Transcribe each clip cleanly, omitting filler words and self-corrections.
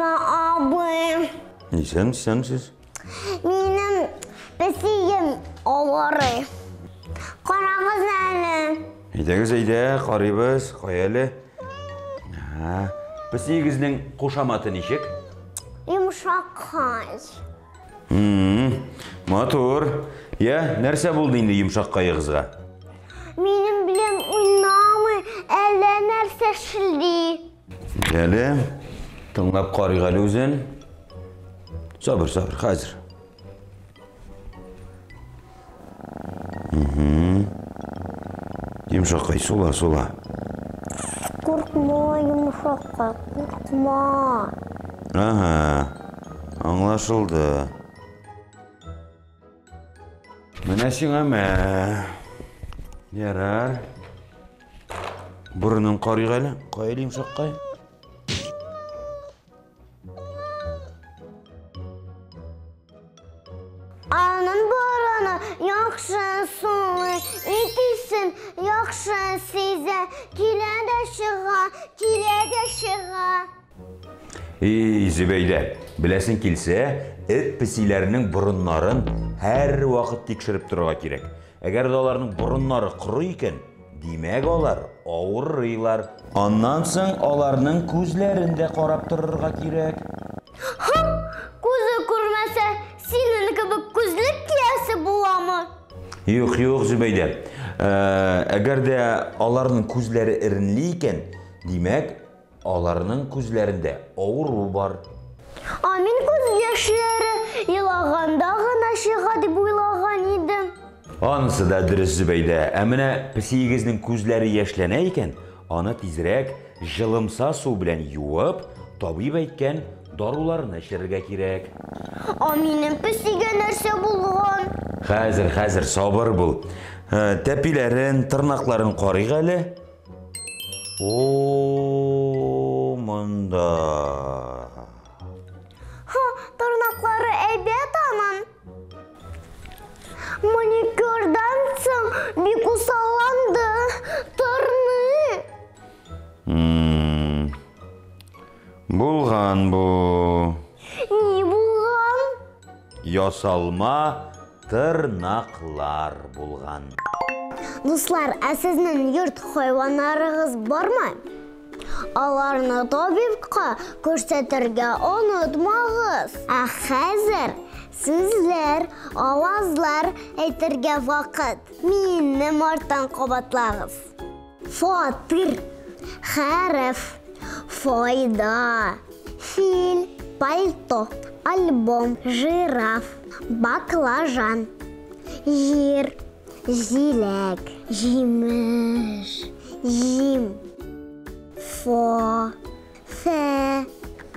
Рәхмә абый. Исән, исәнсез. Минем песием авырый. Карагыз әле. Әйдәгез, әйдә, карыйбыз. Кая әле? Песиегезнең кушаматы ничек? Йомшаккай. Матур. Я, нәрсә булды инде йомшаккаегызга? Минем белән уйнамый, әллә нәрсә эшли. Әле тыңлап карыйк әле үзен. Сабыр, сабыр, хәзер. Йомшаккай, сула, сула. Куркма, йомшаккай, куркма. Ага, аңлашылды. Менә сиңа мә. Ярар. Борынын карыйк әле. Кая әле йомшаккай? Аның борыны яхшы сулый, итисен яхшы сизә, килә дә чыга, килә дә чыга. Эй, Зөбәйдә, беләсең килсә, эт песиләрнең борыннарын һәрвакыт тикшереп торырга кирәк. Әгәр дә аларның борыннары коры икән, димәк, алар авырыйлар. Аннан соң аларның күзләрен дә карап торырга кирәк. Һо, күзе күрмәсә, синең кебек күзлек киясе буламы? Юк, юк, Зөбәйдә. Әгәр дә аларның күзләре эренли икән, димәк, аларның күзләрендә авыру бар. Ә мин күз яшьләре елаганда гына чыга дип уйлаган идем. Анысы да дөрес, Зөбәйдә. Ә менә песиегезнең күзләре яшьләнә икән, аны тизрәк җылымса су белән юып, табиб әйткән даруларны эчерергә кирәк. Ә минем песигә нәрсә булган? Хәзер, хәзер, сабыр бул. Тәпиләрен, тырнакларын карыйк әле. О, монда. Ха, тырнаклары әйбәт аның. Маникюрдан соң бик усалланды. Тырны. Булган бу. Ни булган? Ясалма тырнаклар булган. Дуслар, ә сезнең йорт хайваннарыгыз бармы? Аларны табибка күрсәтергә онытмагыз. Ә хәзер сүзләр, авазлар әйтергә вакыт. Минем арттан кабатлагыз. Фатир, хәреф, файда, фил, пальто, альбом, жираф, баклажан, җир, җиләк, җимеш, җим, фо, фе,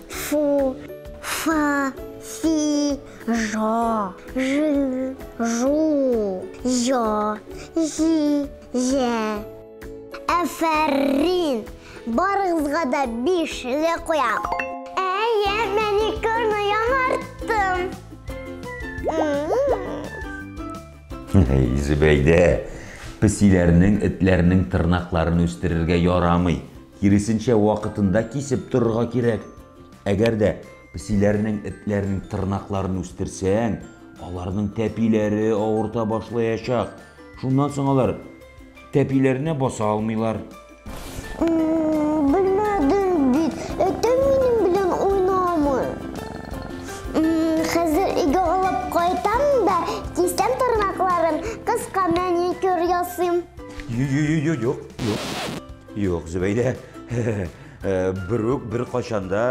фу, фа, фи, жо, жи, жу, җо, җи, җә. Афәрин! Барыгызга да бишле куям. Әйе, маникюрны яңарттым. Әй, Зөбәйдә, песиләрнең, этләрнең тырнакларын үстерергә ярамый. Киресенчә, вакытында кисеп торырга кирәк. Әгәр дә песиләрнең, этләрнең тырнакларын үстерсәң, аларның тәпиләре авырта башлаячак. Шуннан соң алар тәпиләренә баса алмыйлар. Белмәдем бит. Этем минем белән уйнамый. Хәзер өйгә алып кайтам да, кисәм тырнакларын, кыска маникюр ясыйм. Юк, юк, юк. Юк, Зөбәйдә. Берүк бер кайчанда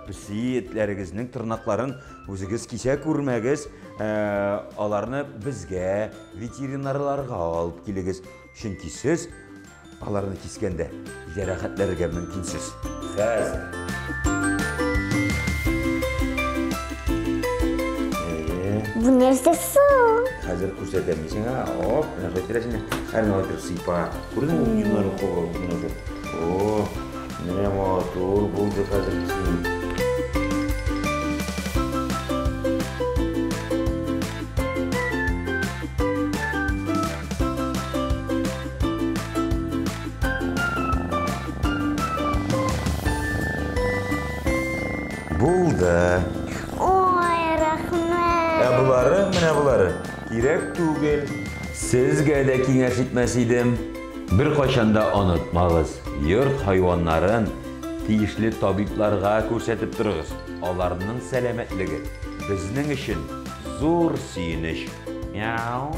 песи этләрегезнең тырнакларын үзегез кисә күрмәгез. Аларны безгә, ветеринарларга алып килегез. Чөнки сез аларны кискәндә җәрәхәтләргә мөмкинсез. Хәзер. Бу нәрсә соң? Хәзер күрсәтәм мин сиңа. Оп, менә шулай иттерәсең. Әле менә итеп сыйпа. Күрдеңме ул йоннары кабы? О, менә матур булды хәзер син. Булды. Ой, рәхмәт. Ә болары, менә болары кирәк түгел. Сезгә дә киңәш итмәс идем. Беркайчан да онытмагыз, йорт хайваннарын тиешле табибларга күрсәтеп торыгыз. Аларның сәламәтлеге безнең өчен зур сөенеч. Мяу.